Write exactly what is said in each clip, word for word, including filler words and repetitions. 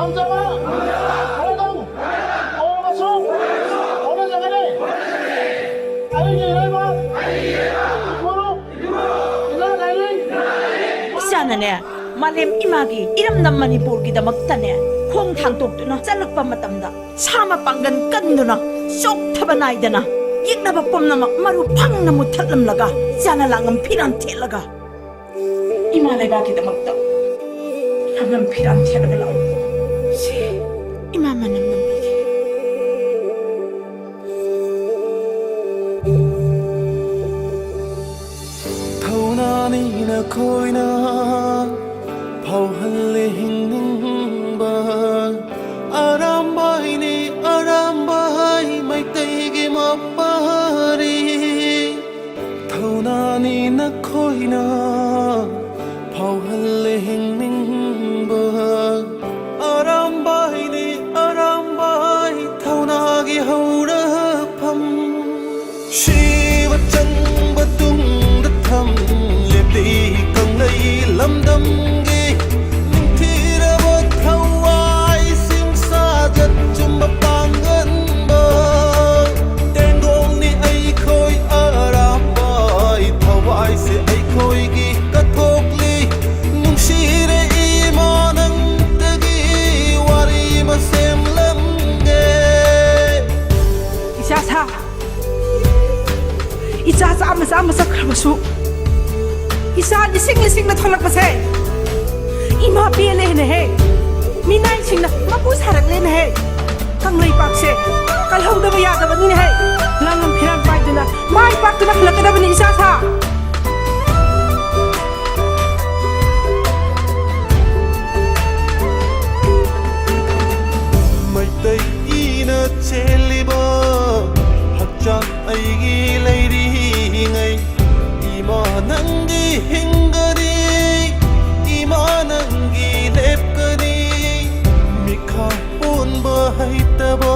ꯉꯝꯖꯕ ꯍꯣꯠꯅꯒꯅꯤ꯫ ꯇꯧꯔꯕꯁꯨ ꯍꯣꯠꯅꯖꯒꯅꯤ꯫ ꯑꯩꯒꯤ ꯏꯔꯩꯕꯥꯛ, ꯏꯄꯨꯔꯨꯞ, ꯏꯃꯥ ꯂꯥꯏꯅꯤꯡ꯫ ꯏꯆꯥꯅꯅꯦ, ꯃꯥꯂꯦꯝ ꯏꯃꯥꯒꯤ ꯏꯔꯝꯗꯝ ꯃꯅꯤꯄꯨꯔꯒꯤꯗꯃꯛꯇꯅꯦ ꯈꯣꯡ ꯊꯥꯡꯗꯣꯛꯇꯨꯅ ꯆꯠꯂꯛꯄ ꯃꯇꯝꯗ, ꯁꯥ ꯃꯄꯥꯡꯒꯜ ꯀꯟꯗꯨꯅ, ꯆꯣꯛꯊꯕ ꯅꯥꯏꯗꯅ, ꯌꯦꯛꯅꯕ ꯄꯨꯝꯅꯃꯛ ꯃꯔꯨ ꯐꯪꯅ ꯃꯨꯠꯊꯠꯂꯝꯂꯒ, ꯏꯆꯥꯅ ꯂꯥꯡꯉꯝ ꯐꯤꯔꯥꯟ ꯊꯦꯠꯂꯒ ꯏꯃꯥ ꯂꯩꯕꯥꯛꯀꯤꯗꯃꯛꯇ ꯂꯥꯡꯉꯝ ꯐꯤꯔꯥꯟ ꯊꯦꯠꯂꯒ ꯂꯥꯛꯎ꯫ ꯁꯦ, ꯏꯃꯥ ꯃꯅꯝ ꯅꯝꯕꯤꯒꯦ꯫ ꯊꯧꯅꯥꯅꯤ ꯅꯈꯣꯏꯅ ꯐꯥꯎꯍꯜꯂꯦ ꯍꯤꯡꯅꯤꯡꯕ꯫ ꯑꯔꯥꯝꯕꯥꯏꯅꯤ ꯑꯔꯥꯝꯕꯥꯏ ꯃꯩꯇꯩꯒꯤ ꯃꯄꯥꯔꯤ꯫ ꯊꯧꯅꯥꯅꯤ ꯅꯈꯣꯏꯅ ꯐꯥꯎꯍꯜꯂꯦ ꯍꯤꯡꯅꯤꯡꯕ꯫ ꯑꯔꯥꯝꯕꯥꯏꯅꯤ ꯑꯔꯥꯝꯕꯥꯏ ꯊꯧꯅꯥꯒꯤ ꯍꯧꯔꯛꯐꯝ꯫ ꯁꯤꯕ ꯆꯪꯕ ꯇꯨꯡꯗ ꯊꯝ ꯂꯦꯞꯂꯤ ꯀꯪꯂꯩ ꯂꯝꯗꯝꯒꯤ ꯅꯤꯡꯊꯤꯔꯕ ꯊꯋꯥꯏꯁꯤꯡ ꯁꯥꯖꯠ ꯆꯨꯝꯕ ꯄꯥꯡꯒꯟꯕ꯫ ꯇꯦꯡꯒꯣꯡꯅꯤ ꯑꯩꯈꯣꯏ ꯑꯔꯥꯝꯕꯥꯏ ꯊꯋꯥꯏꯁꯦ ꯑꯩꯈꯣꯏꯒꯤ ꯀꯠꯊꯣꯛꯂꯤ꯫ ꯅꯨꯡꯁꯤꯔꯦ ꯏꯃꯥ ꯅꯪꯇꯒꯤ ꯋꯥꯔꯤ ꯃꯁꯦꯝ ꯂꯝꯒꯦ꯫ ꯏꯆꯥ ꯁꯥ, ꯏꯆꯥ ꯆꯥꯝꯃ ꯆꯥꯝꯃ ꯆꯠꯈ꯭ꯔꯕꯁꯨ, ꯏꯆꯥ ꯂꯤꯁꯤꯡ ꯂꯤꯁꯤꯡꯅ ꯊꯣꯛꯂꯛꯄꯁꯦ ꯏꯃꯥ ꯄꯦꯜꯂꯦꯅꯦꯍꯦ꯫ ꯃꯤꯅꯥꯏꯁꯤꯡꯅ ꯃꯄꯨ ꯁꯥꯔꯛꯂꯦꯅꯦꯍꯦ꯫ ꯀꯪꯂꯩꯄꯥꯛꯁꯦ ꯀꯜꯍꯧꯗꯕ ꯌꯥꯗꯕꯅꯤꯅꯦꯍꯦ꯫ ꯂꯥꯡꯉꯝ ꯐꯤꯔꯥꯟ ꯄꯥꯏꯗꯨꯅ ꯃꯥꯏ ꯄꯥꯛꯇꯨꯅ ꯍꯜꯂꯛꯀꯗꯕꯅꯤ ꯏꯆꯥ ꯁꯥ꯫ ꯃꯩꯇꯩ ꯏꯅ ꯆꯦꯜꯂꯤꯕ ꯍꯛꯆꯥꯡ ꯑꯩꯒꯤ ꯂꯩꯔꯤꯉꯩ, ꯏꯃꯥ ꯅꯪꯒꯤ ꯍꯤꯡꯒꯅꯤ, ꯏꯃꯥ ꯅꯪꯒꯤ ꯂꯦꯞꯀꯅꯤ꯫ ꯃꯤꯈꯥ ꯄꯣꯟꯕ ꯍꯩꯇꯕ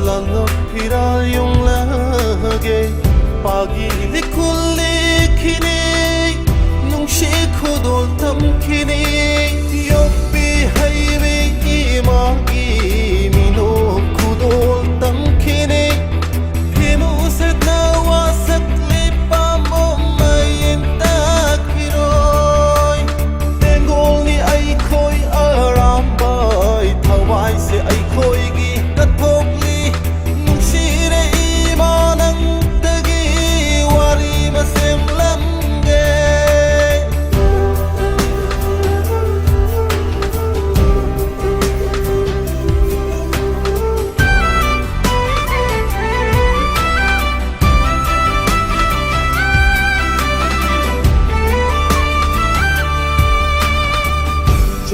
ꯂꯥꯡꯉꯛ ꯐꯤꯔꯥꯜ ꯌꯨꯡꯂꯒꯦ꯫ ꯄꯥꯒꯤ ꯂꯤꯈꯨꯜꯂꯤ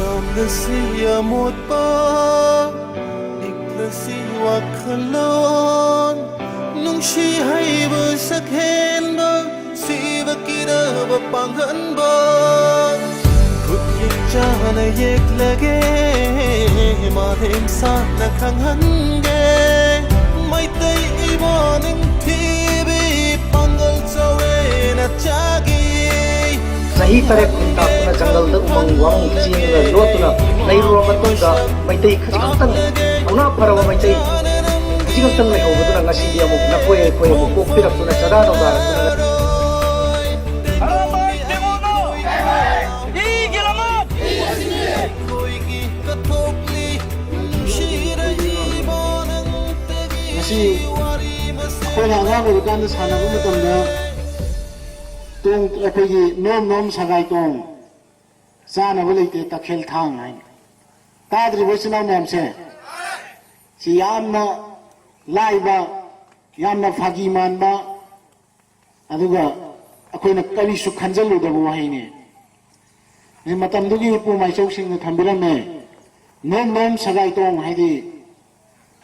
ꯄꯥꯝꯕꯁꯤ ꯑꯃꯣꯠꯄ, ꯄꯤꯛꯂꯁꯤ ꯋꯥꯈꯜꯂꯣꯟ, ꯅꯨꯡꯁꯤ ꯍꯩꯕ ꯁꯛꯍꯦꯟꯕ, ꯁꯤꯕ ꯀꯤꯔꯕ ꯄꯥꯡꯍꯟꯕ, ꯈꯨꯠꯌꯦꯛ ꯆꯥꯅ ꯌꯦꯛꯂꯒꯦ, ꯃꯥꯂꯦꯝ ꯁꯥꯟꯅ ꯈꯪꯍꯟꯒꯦ, ꯃꯩꯇꯩ ꯏꯃꯥ ꯅꯤꯡꯊꯤꯕꯤ ꯄꯥꯡꯒꯜ ꯆꯥꯎꯋꯦꯅ ꯆꯥꯒꯤ꯫ ꯆꯍꯤ ꯇꯔꯦꯠ ꯈꯨꯟꯇꯥꯛꯇꯨꯅ ꯖꯪꯒꯜꯗ ꯎꯃꯪ ꯋꯥꯃꯪ ꯆꯦꯡꯒ ꯂꯣꯠꯇꯨꯅ ꯂꯩꯔꯨꯔꯕ ꯃꯇꯨꯡꯗ, ꯃꯩꯇꯩ ꯈꯖꯤꯛ ꯈꯛꯇꯪ, ꯊꯧꯅꯥ ꯐꯔꯕ ꯃꯩꯇꯩ ꯈꯖꯤꯛ ꯈꯛꯇꯪ ꯂꯩꯍꯧꯕꯗꯨꯅ ꯉꯁꯤꯗꯤ ꯑꯃꯨꯛ ꯅꯈꯣꯏ ꯑꯩꯈꯣꯏ ꯑꯃꯨꯛ ꯄꯣꯛꯄꯤꯔꯛꯇꯨꯅ, ꯆꯥꯗꯥ ꯅꯧꯗꯥꯔꯛꯇꯨꯅ ꯉꯁꯤ ꯑꯩꯈꯣꯏꯅ ꯑꯉꯥꯡ ꯑꯣꯏꯔꯤꯀꯥꯟꯗ ꯁꯥꯟꯅꯕ ꯃꯇꯝꯗ ꯇꯣꯡ-, ꯑꯩꯈꯣꯏꯒꯤ ꯅꯣꯝ ꯅꯣꯝ ꯁꯒꯥꯏ ꯇꯣꯡ, ꯆꯥꯅꯕ ꯂꯩꯇꯦ ꯇꯈꯦꯜ ꯊꯥꯡ ꯍꯥꯏꯅ꯫ ꯇꯥꯗ꯭ꯔꯤꯕꯣ ꯏꯆꯤꯟ ꯏꯅꯥꯎ ꯃꯌꯥꯝꯁꯦ? ꯁꯤ ꯌꯥꯝꯅ ꯂꯥꯏꯕ, ꯌꯥꯝꯅ ꯐꯥꯒꯤ ꯃꯥꯟꯕ, ꯑꯗꯨꯒ ꯑꯩꯈꯣꯏꯅ ꯀꯔꯤꯁꯨ ꯈꯟꯖꯜꯂꯨꯗꯕ ꯋꯥꯍꯩꯅꯤ꯫ ꯃꯇꯝꯗꯨꯒꯤ ꯏꯄꯨ ꯃꯥꯏꯆꯧꯁꯤꯡꯅ ꯊꯝꯕꯤꯔꯝꯃꯦ꯫ ꯅꯣꯝ ꯅꯣꯝ ꯁꯒꯥꯏ ꯇꯣꯡ ꯍꯥꯏꯗꯤ,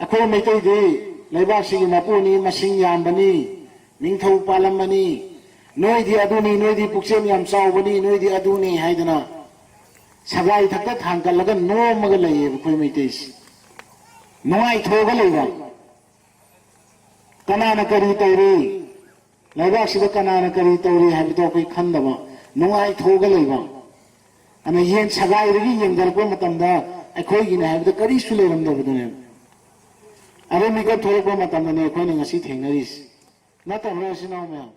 ꯑꯩꯈꯣꯏ ꯃꯩꯇꯩꯗꯤ ꯂꯩꯕꯥꯛꯁꯤꯒꯤ ꯃꯄꯨꯅꯤ, ꯃꯁꯤꯡ ꯌꯥꯝꯕꯅꯤ, ꯅꯤꯡꯊꯧ ꯄꯥꯜꯂꯝꯕꯅꯤ, ꯅꯣꯏꯗꯤ ꯑꯗꯨꯅꯤ, ꯅꯣꯏꯗꯤ ꯄꯨꯛꯆꯦꯜ ꯌꯥꯝ ꯆꯥꯎꯕꯅꯤ, ꯅꯣꯏꯗꯤ ꯑꯗꯨꯅꯤ ꯍꯥꯏꯗꯅ ꯁꯒꯥꯏ ꯊꯛꯇ ꯊꯥꯡꯒꯠꯂꯒ ꯅꯣꯝꯃꯒ ꯂꯩꯌꯦꯕ ꯑꯩꯈꯣꯏ ꯃꯩꯇꯩꯁꯤ꯫ ꯅꯨꯡꯉꯥꯏꯊꯣꯛꯑꯒ ꯂꯩꯕ꯫ ꯀꯅꯥꯅ ꯀꯔꯤ ꯇꯧꯔꯤ? ꯂꯩꯕꯥꯛꯁꯤꯗ ꯀꯅꯥꯅ ꯀꯔꯤ ꯇꯧꯔꯤ ꯍꯥꯏꯕꯗꯣ ꯑꯩꯈꯣꯏ ꯈꯟꯗꯕ, ꯅꯨꯡꯉꯥꯏꯊꯣꯛꯑꯒ ꯂꯩꯕ꯫ ꯑꯗꯨꯅ ꯌꯦꯟ ꯁꯒꯥꯏꯗꯒꯤ ꯌꯦꯡꯊꯔꯛꯄ ꯃꯇꯝꯗ ꯑꯩꯈꯣꯏꯒꯤꯅꯦ ꯍꯥꯏꯕꯗ ꯀꯔꯤꯁꯨ ꯂꯩꯔꯝꯗꯕꯗꯨꯅꯦꯕ꯫ ꯑꯗꯨ ꯃꯤꯀꯞ ꯊꯣꯛꯂꯛꯄ ꯃꯇꯝꯗꯅꯦ ꯑꯩꯈꯣꯏꯅ ꯉꯁꯤ ꯊꯦꯡꯅꯔꯤꯁꯤ꯫ ꯅꯠꯇꯕ꯭ꯔꯥ, ꯏꯆꯤꯟ ꯏꯅꯥꯎ ꯃꯌꯥꯝ?